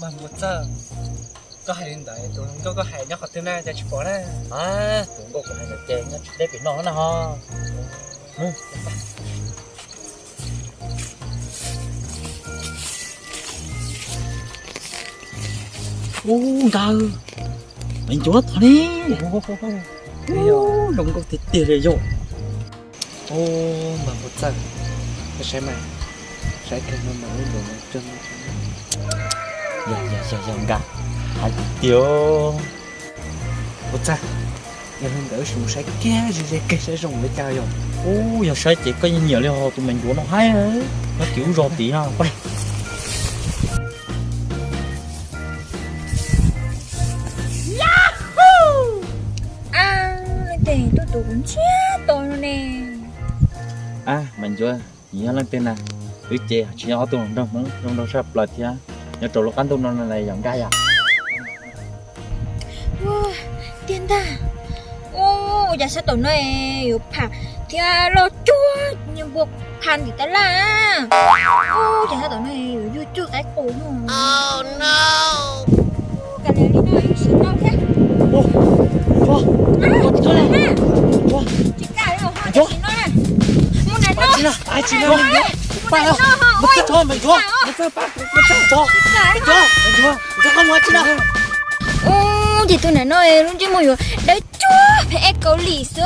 Npua Txawj, koj hais li ntawd tus hluas nkauj koj hais nyob qhov twg na, cas tsis pom na? Tus hluas nkauj kuv hais ntawd ces nyob tsis deb pem no na ho. Ub, nkawd, me ncuav tod ne. Zoo nkauj tiag tiag li yog. Ub, mas Npua Txawj, koj saib mas, saib kawg no mas lub ntuas no cog, yog yog yog nkawd, hais tiag tiag. Npua Txawj, yog li ntawd wb sim mus saib kiag ze ze kiag saib zoo li cas yog. Ub, yog saib ces koj yeej nyiam li ho tus me ncuav no haib, nyob tim ub zos tid no. Leej twg tuaj tus kuv ntsiag to no ne? Mas ncuav, nws yog leej twg na? Wb ces tsis yog ob tug hluas nraug Hmoob zoo nraug tshaj plaws thiab, nyob rau lub qab ntuj no yog nkaj yom. Tiag ntag. Ua cas sab tom no yuav pham thiab loj cuag npua pham ntim tab laj. Ua cas sab tom no yuav yug cuag qaib qus no. Kav liam li no sim tau thiab. Tsis kam li ho sim no na. Mus nram no, mus nram no, mus nram no ho. Ub, ces tus nram no lub ntsej muag yuav dawb cuag phem ej Kaus Lim xwb.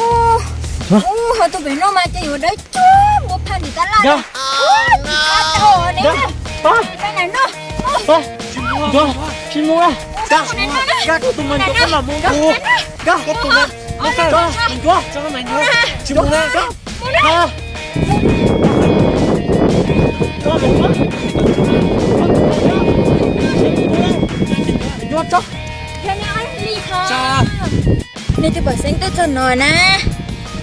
Ub, ho tus pem no mas ces yuav dawb cuag npua pham ntim tab laj. Ub, tsis kam tau ne. Tsis mus, tsis mus. Nkaj, tus me ncuav mam mus nkaj. Nkaj, nkaj, tus me ncuav, tsis mus na. Nws twb pom xeeb tuaj txog no na,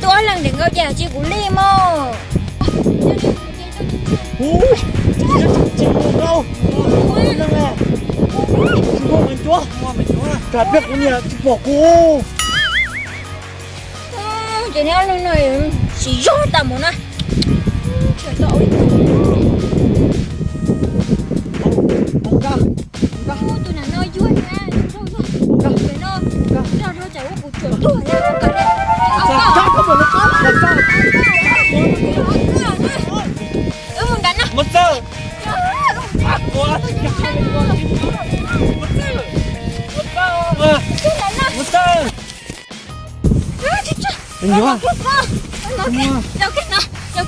tuaj ob leeg ntev nkauj ces tsis kuv li mog. Tsis muaj me ncuav, tsis muaj me ncuav, pliag kuv niam tsis pom kuv. Ces neb ob leeg no tsis zog tas mus na. Tus nam no yuag na, tus nam no zog zog tsam ua kuv tsuam tuag. Wb mus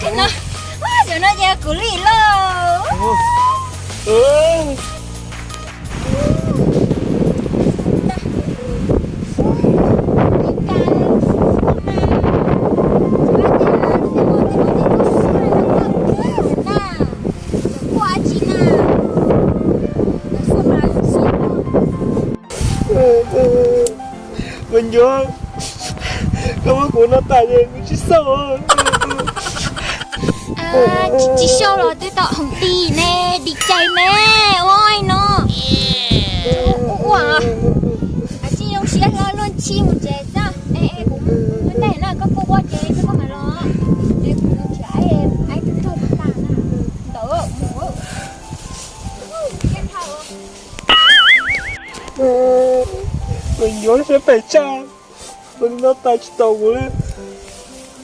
nram no. Zaum no ces kuv li lauj. Me nyuam, koj muab kuv noj tas ces kuv tsis xauj. Tsis xauj los twb tau hom ti ne, dim cais ne, ua no. Ua, tsis zoo siab hlo luag ntshis mus tsev xwb. Es kuv mus tais no koj kuj ua tsev xwb koj mam los. Es kuv nrhiav aib tug tug tas na. Ntawd mus. Me nyuam siab phem tshaj, noj tas tsis tau kuv li.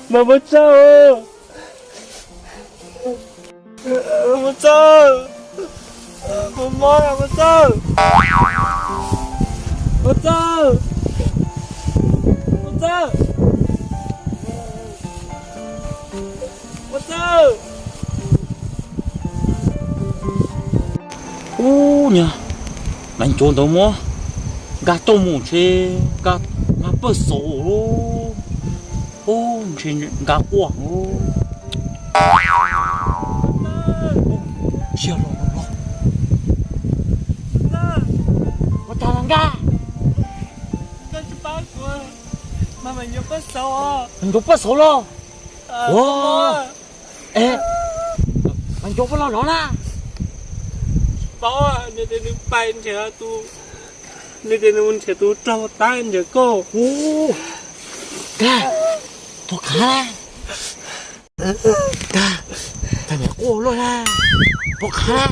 Mas Npua Txawj, Npua Txawj, kuv mob Npua Txawj, Npua Txawj, Npua Txawj, Npua Txawj. Ub, niag me nyuam ntawd muab nkag tuaj mus ntshe nkag mag pawg xauv. Ub, ntshe nkag quaj. Siab los los los. Ua cas los nkag? Me nyuam pawg xauv los. Ua, es, me nyuam pawg los no na. Paub, nws tias nws pais nrhiav tus, nws tias nws mus nrhiav tus rog tab nrhiav koj. Ub, kag, puas khav? Kag, tag niam quaj luaj na, puas khav?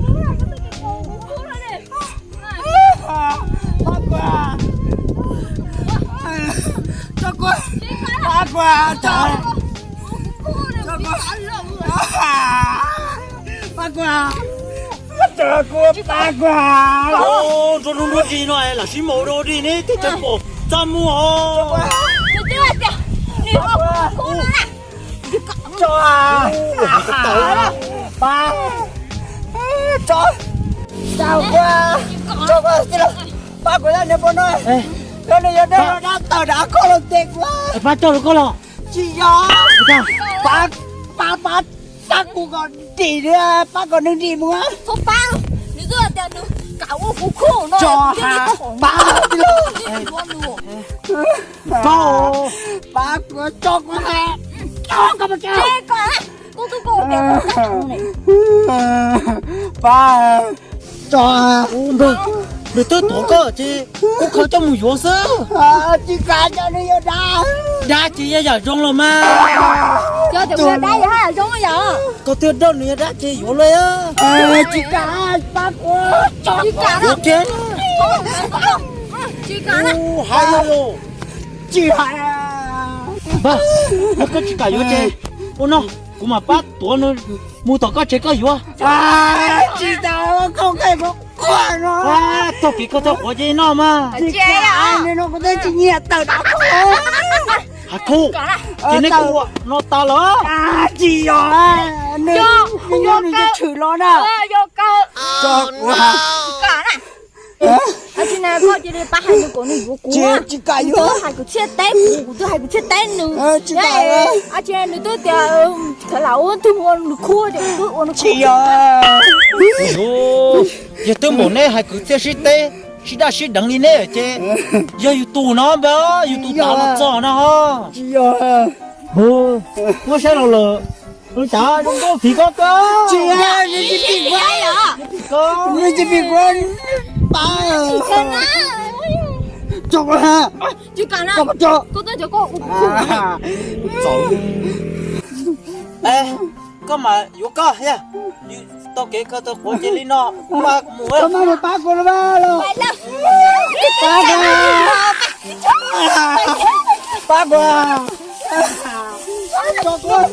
Pab kuv, tso kuv, pab kuv, tso, tso kuv, pab kuv. Kuv pab kuv. Nruab hnub nruab ris no lam sib maum rau dig ne, tej tseem pom txaj muag os. Tso, pab, tso, tso kuv, tso kuv tij laug, pab kuv zaj niag poj no, yog nws yog dab los dab tawm dab koj los tes kuv. Pab coj rau koj los. Tsis yog, pab, pab, pab txhab kuv kom dim, pab kom nws dim mus. Txhob pab, nws twb tias nws kam ua kuv khub no. Tso, pab, pab, pab kuv, tso kuv, tso koj mas tso. Pab, tso. Nws twb tuav koj ces kuv khaws coj mus yuav xwb. Tsis kam, nws yog dab. Dab ces yog yam zoo los mas. Koj twb dag nws yog dab ces yuav los. Tsis kam, pab kuv, tso kuv. Tsis kam, tsis kam. Hais los tsis hais. Npawg, yog koj tsis kam yuav ces ua no, kuv mam pab tuav nws mus tom koj tsev koj yuav. Tsis tau, koj koj kuv quaj no. Txog kev koj txhob quav ces noj mas. Tsis kam, nws no kuv twb tsis nyiam tawm dab koj. Has khuj, ces neb kuj ua no tas lawm. Tsis yog, nws nyob nws tshwm los na. Tso kuv. Tsis kam, koj cia li pab hais nws kom nws yuav kuv. Tsis kam yuav. Hais kwv txhiaj teb kuv, kuv twb hais kwv txhiaj teb nws. Tsis kam. Tsis, nws twb tias khaws lam ua tug ua nws khub ces kuv twb ua nws khub. Tsis yog. Yog twb npaum neb hais kwv txhiaj sib teb, sib daj sib deev li neb ces yog yus tus no npawg, yus tus tas los txog no. Tsis yog. Muab saib los lawm. Ua cas zoo nkauj phim koj koj. Tsis, nws tsis phim kuv. Nws tsis phim kuv. Pab. Tso kuv. Tsis kam na. Koj tso. Koj tso. Koj mas yuav koj yog. Tau kev koj tau quav cia li no, kuv mas mus. Koj mas mus pab kuv los mas los. Pab kuv. Pab kuv. Tso kuv.